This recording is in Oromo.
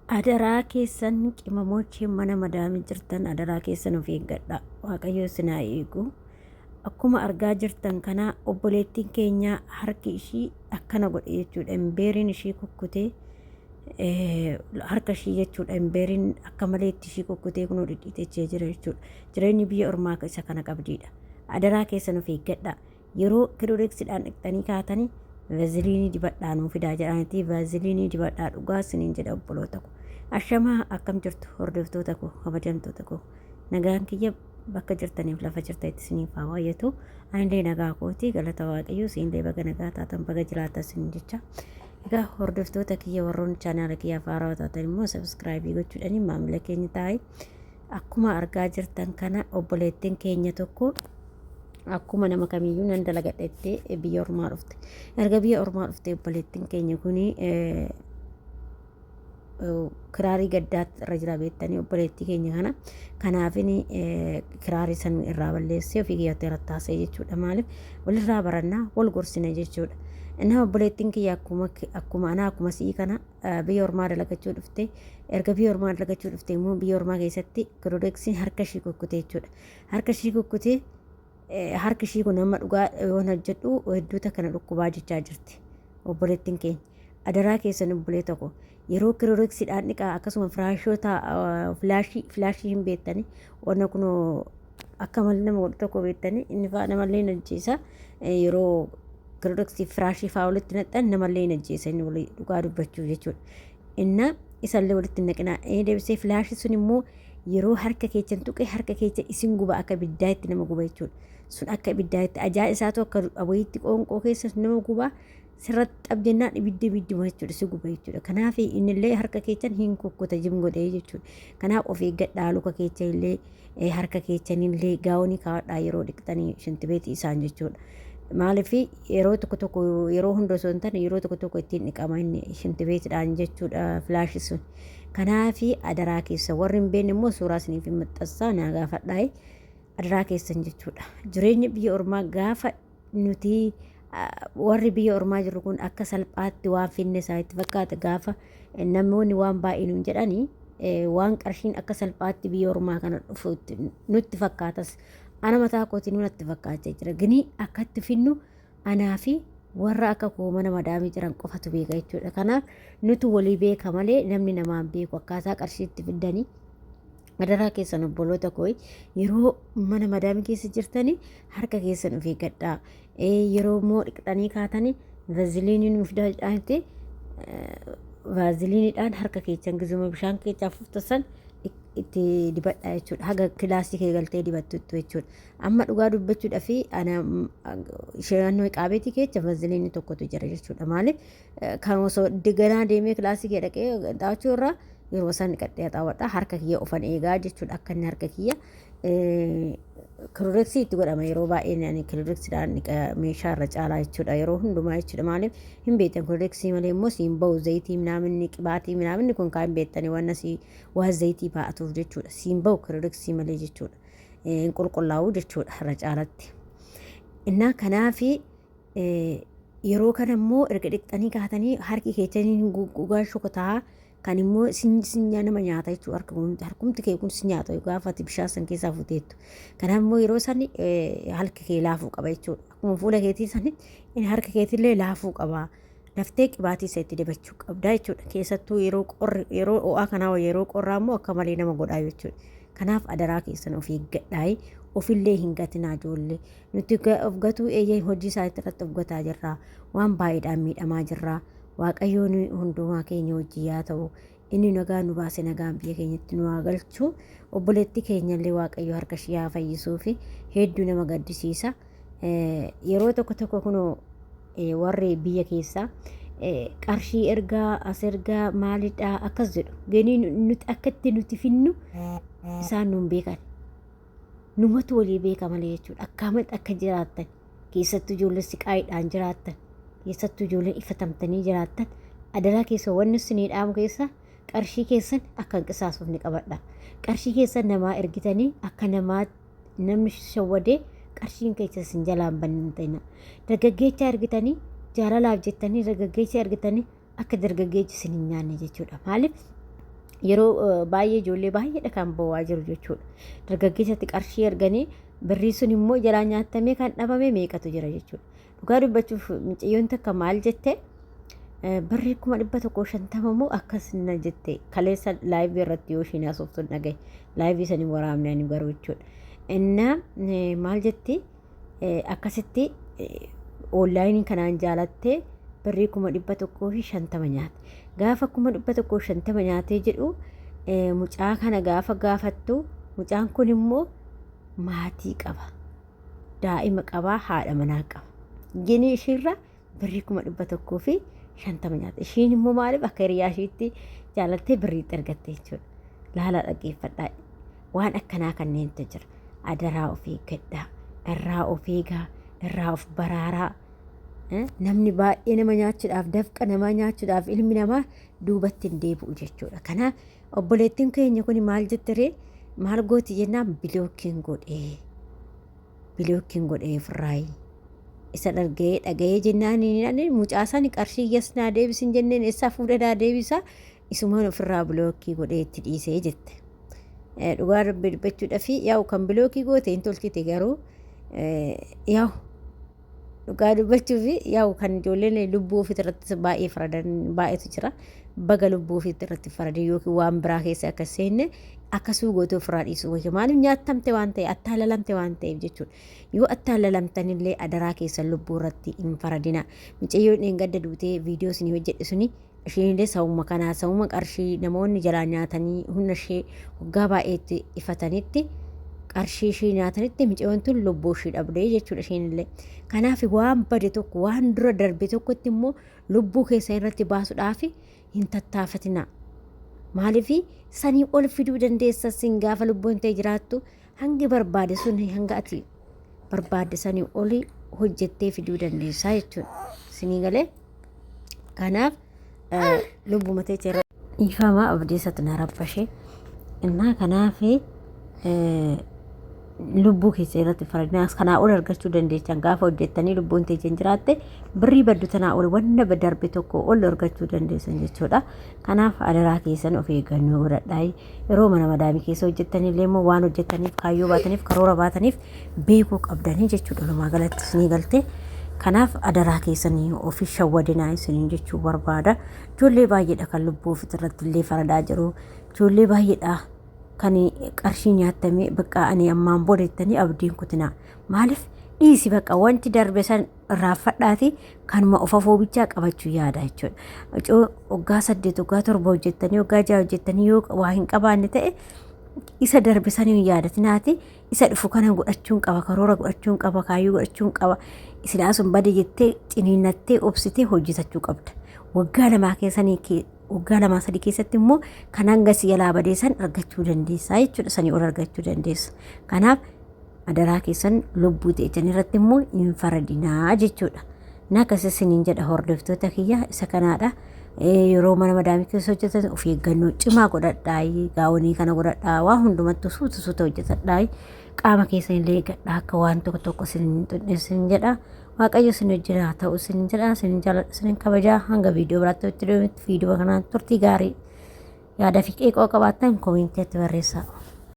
Adaraa keessan qimamochee mana madaamii jirtan adaraa keessan of eeggadha. Waaqayyo isin haa eegu. Akkuma argaa jirtan kana obboleettiin keenya harki ishii akkana godhe jechuudha. Embeeriin ishii kukkutee harka ishii jechuudha. Embeeriin akka maleetti ishii kukkutee kunoo dhidhiitechee jira jechuudha. Jireenyi biyya ormaa isa kana qabdiidha. Adaraa keessan of eeggadha. Yeroo kilooreksiidhaan dhiqxanii kaatanii vaaziliinii dibadhaa nuu fidaa jedhaanitii vaaziliinii dibadhaa dhugaa isiniin jedha obboloota koo. Ashamaa akkam jirtu hordoftoota koo kabajamtoota koo nagaan kiyya bakka jirtaniif lafa jirtanitti isiniif haa baay'atu. Anillee nagaa kooti galata waaqayyoo isinillee baga nagaa taatan baga jiraatan isiniin jecha. Egaa hordoftoota kiyya warroonni chaanaala kiyyaaf haarawaa taatan immoo sabiskiraayibii gochuudhaan maamila keenya taa'e. Akkuma argaa jirtan kana obboleettiin keenya tokko akkuma nama kamiyyuu nan dalagadha jettee biyya ormaa dhufte. Erga biyya ormaa dhufte obboleettiin keenya kun kiraarii gaddaatti irra jira beektanii obboleettii keenya kana. Kanaafin kiraarii san irraa balleessee ofii kiyyatti irratti haasa'e jechuudha. Maaliif walirraa barannaa wal gorsina jechuudha. Innaa obboleettiin kiyya akkuma anaa akkuma si'ii kana biyya ormaa dalagachuu dhufte. Erga biyya ormaa dalagachuu dhufte immoo biyya ormaa keessatti kirodeksiin harka ishii kukkute jechuudha. Harka ishii kukkutee harki ishii kun amma dhugaa yoon hojjedhu hedduu takka na dhukkubaa jechaa jirti obboleettiin keenya. Adaraa keessan obbolee tokko yeroo kiroreksiidhaan dhiqaa akkasuma firaashoota filaashii filaashii hin beektani wanna kun akka malee nama godhu tokko beektani inni fa'aa namallee hin ajjeesa yeroo kiroreksii firaashii fa'aa walitti naqxan namallee hin ajjeesa inni walii dhugaa dubbachuu jechuudha. Inna isallee walitti hin naqinaa deebisee filaashii sun immoo Yeroo harka keechan tuqe harka keecha isin guba akka ibiddaatti nama guba jechuudha. Sun akka ibiddaatti ajaa isaatu akka wayiitti qoonqoo keessa nama guba sirratti xab jennaan ibiddi ibidduma jechuudha si guba jechuudha. Kanaaf innillee harka keechan hin kukkuta jim godhee jechuudha. Kanaaf of eeggadhaa luka keecha illee harka keechan illee gaawonii kaa'adhaa yeroo dhiqxanii shintibeetii isaan jechuudha. Maaliif yeroo tokko tokko yeroo hunda osoo hin taane yeroo tokko tokko ittiin dhiqama inni shintibeetiidhaan jechuudha filaashi sun. Kanaafi adaraa keessan warri hin beekne immoo suuraa isiniif hin maxxansaa naa gaafadhaa adaraa keessan jechuudha. Jireenya biyya ormaa gaafa nuti warri biyya ormaa jirru kun akka salphaatti waan finne isaa itti fakkaata gaafa namoonni waan baay'ee nuun jedhani waan qarshiin akka salphaatti biyya ormaa kana dhufu nutti fakkaatas ana mataa kootiin natti fakkaachaa jira. Gini akkatti finnu Anaa fi warra akka koo mana madaamii jiran qofatu beeka jechuudha. Kanaaf nutu walii beeka malee namni namaan beeku akkaataa qarshii itti fiddanii adaraa keessan obboloota koo yeroo mana madaamii keessa jirtanii harka keessan of eeggadhaa. Yeroo immoo dhiqxanii kaatanii vaaziliinii nuuf fidaa vaaziliiniidhaan harka keessan gizuma bishaan keessaa fuftasan itti dibadhaa jechuudha. Haga kilaasii kee galtee dibattutti jechuudha. Amma dhugaa dubbachuudhaaf ana naannoo qaabeetii keessa vaziliinii tokkotu jira jechuudha. Maaliif kan osoo ganaa deemee kilaasii kee dhaqee xaawachuu irraa yeroo isaan dhiqadhee xaawwadha harka kiyya ofan eegaa jechuudha. Akka inni harka kiyya kiloreksii itti godhama yeroo baay'ee ani kiloreksiidhaan dhiqa meeshaa irra caalaa jechuudha yeroo hundumaa jechuudha. Maaliif hin beektan kiloreksii malee immoo siin bahu zayitii minaaminni qibaatii minaaminni kun kaan beektani waan asii waan zayitii baa'atuuf jechuudha. Siin bahu kiloreksii malee jechuudha. Hin qulqullaa'u jechuudha irra caalatti. Innaa kanaafi yeroo kana immoo erga dhiqxanii kaatanii harki keessanii hin goggogaa shukutaa kan immoo sin nama nyaata jechuudha harka harkumti kee kun si nyaata gaafa ati bishaan san keessaa fuuteettu. Kanaaf immoo yeroo san harki kee laafuu qaba jechuudha. Akkuma fuula keetii san harka keetillee laafuu qaba. Daftee qibaatii isa itti dibachuu qabda jechuudha. Keessattuu yeroo qorri yeroo ho'aa kanaa yeroo qorraa immoo akka malee nama godhaa jechuudha. Kanaaf adaraa keessan of eeggadhaayi. Ofillee hin gatinaa ijoollee. Nuti of gatuu eeyyee hojii isaa irratti of gataa jirra. Waan baay'eedhaan miidhamaa jirra. Waaqayyoon hundumaa keenya wajjin yaa ta'u. Inni nagaa nu baase nagaan biyya keenyatti nu haa galchu. Obboleettii keenyallee Waaqayyo harka ishee haa fayyisuufi hedduu nama gaddisiisa. Yeroo tokko tokko kunoo warri biyya keessaa qarshii ergaa as ergaa maalidhaa akkas jedhu. Ganii nuti akkatti nuti finnu isaan nuun beekan. Numatu walii beeka malee jechuudha. Akkaamatti akka jiraattan keessattuu ijoollee siqaayiidhaan jiraattan keessattuu ijoolleen ifatamtanii jiraattan adaraa keessa wanni isinii dhaamu keessa qarshii keessan akka hin qisaasofne qabadha. Qarshii keessan namaa ergitanii akka namaa namni shawwadee qarshiin keessa isin jalaan banne. Dargaggeecha ergitanii jaalalaaf jettanii dargaggeecha ergitanii akka dargaggeechi isin hin nyaanne jechuudha. Maaliif? Yeroo baay'ee ijoollee baay'eedha kan boo'aa jiru jechuudha. Dargaggeessatti qarshii erganii birrii sun immoo jalaa nyaatamee kan dhabame meeqatu jira jechuudha. Dhugaa dubbachuuf mucayyoon takka maal jette, birrii 150,000 moo akkas na jette, kaleessa laayivii irratti yoo ishiin haasoftu dhagaye, laayivii sanii waraabne ani garuu jechuudha. Innaa maal jetti, akkasitti onlaayinii kanaan jaalattee birrii 150,000 nyaate. Gaafa 150,000 nyaatee jedhu mucaa kana gaafa gaafattu, mucaan kun immoo maatii qaba. Daa'ima qabaa, haadha manaa qaba. Gini ishiirra birrii 150,000 nyaate. Ishiin immoo maaliif akka hiriyaa ishiitti jaalattee birriitti argatte jechuudha. Laalaa dhaggeeffadhaa. Waan akkanaa kanneentu jira. Adaraa of eeggadhaa. Irraa of eegaa. Irraa of baraaraa. Namni baay'ee nama nyaachuudhaaf, dafqa namaa nyaachuudhaaf ilmi namaa duubatti hin deebi'u jechuudha. Kanaaf obboleettiin keenya kun maal jettiree, maal gooti jennaan, bilookiin godhee. Bilookiin godhee ofirraayi. Isa dhaga'ee dhaga'ee jennaan mucaa isaan qarshii iyyaas naa deebisin jenneen, eessaa fuudhee naa deebisa, isumaan ofirraa bilookii godhee itti dhiisee jette. Dhugaa Rabbi dubbachuudhaaf, yaa'u kan bilookii goote hin tolchite, garuu yaa'u dhugaa dubbachuuf, yaa'u kan ijoolleen lubbuu ofiitti irratti baay'ee faradan baay'eetu jira. Baga lubbuu ofiitti irratti faradan yookiin waan biraa keessa akka seenne akkasuu goote ofirraa dhiisuu wayya. Maaliif nyaatamte waan ta'e, attaalalamte waan ta'eef jechuudha. Yoo attaalalamtanillee adaraa keessan lubbuu irratti hin faradina. Mucayyoon dheengadda duutee viidiyoo isinii hojjedhe suni, isheenillee sababuma kanaa, sababuma qarshii namoonni jalaa nyaatanii humna ishee waggaa baay'eetti ifatanitti, qarshii ishee nyaatanitti mucayyoon tun lubbuu ishee dhabdee jechuudha isheenillee. Kanaaf waan bade tokko, waan dura darbe tokkotti immoo lubbuu keessan irratti baasuudhaaf hin tattaafatina. Maaliif sanii ol fiduu dandeessa sin gaafa lubbuun ta'e jiraattu, hangi barbaade sun, hanga ati barbaadde sanii oli hojjettee fiduu dandeessaa jechuudha. Sinii galee? Kanaaf lubbuma teecha irra dhiifama, abdiisatu na rabbashe. Innaa kanaaf lubbuu keessa irratti faradina kanaa ol argachuu dandeechan gaafa hojjettanii lubbuun teechan jiraatte, birrii baddu tanaa ol, wanna darbe tokko ol argachuu dandeessan jechuudha. Kanaaf adaraa keessan of eeggannoo godhadhaa. Yeroo mana madaamii keessa hojjettanillee immoo waan hojjettaniif, kaayyoo baataniif, karoora baataniif beekuu qabdanii jechuudha. Walumaa galatti isinii galte. Kanaaf adaraa keessanii ofi shawwadinaa isiniin jechuu barbaada. Ijoollee baay'eedha kan lubbuu ofitti irratti illee faradaa jiru. Ijoollee baay'eedha kan qarshii nyaatamee, bakka ani ammaan booda jettanii abdiin kutinaa. Maaliif dhiisi, bakka wanti darbe san irraanfadhaati kanuma of afoo bichaa qabachuu yaada jechuudha. Waggaa 8, waggaa 7 hojjettanii, waggaa 6 hojjettanii yoo waa hin qabaanne ta'e, isa darbe san hin yaadatinaati, isa dhufu kana godhachuun qaba, karoora godhachuun qaba, kaayyoo godhachuun qaba. Silaa sun bade jettee ciniinnattee obsitee hojjetachuu qabda. Waggaa lamaa keessanii, waggaa lamaa sadii keessatti immoo kan hanga si jalaa badee san argachuu dandeessaa jechuudha. Sanii ol argachuu dandeessa. Kanaaf adaraa keessan lubbuu teechan irratti immoo hin faradinaa jechuudha. Na akkas isiniin jedha, hordoftoota kiyya, isa kanaadha. Yeroo mana madaamii keessa hojjetan of eeggannoo cimaa godhadhaa, gaawonii kana godhadhaa, waa hundumattuu suuta suuta hojjetadhaa, qaama keessan illee eeggadhaa akka waan tokko tokko isin hin xuqne isin jedha. Waaqayyo isin wajjin haa ta'u isin jedha, isin jaaladha, isin kabajaa. Hanga viidiyoo biraatti walitti deebinutti viidiyoo kanaan turtii gaarii. Yaada fi qeeqoo qabaattan koomintiitti barreessaa.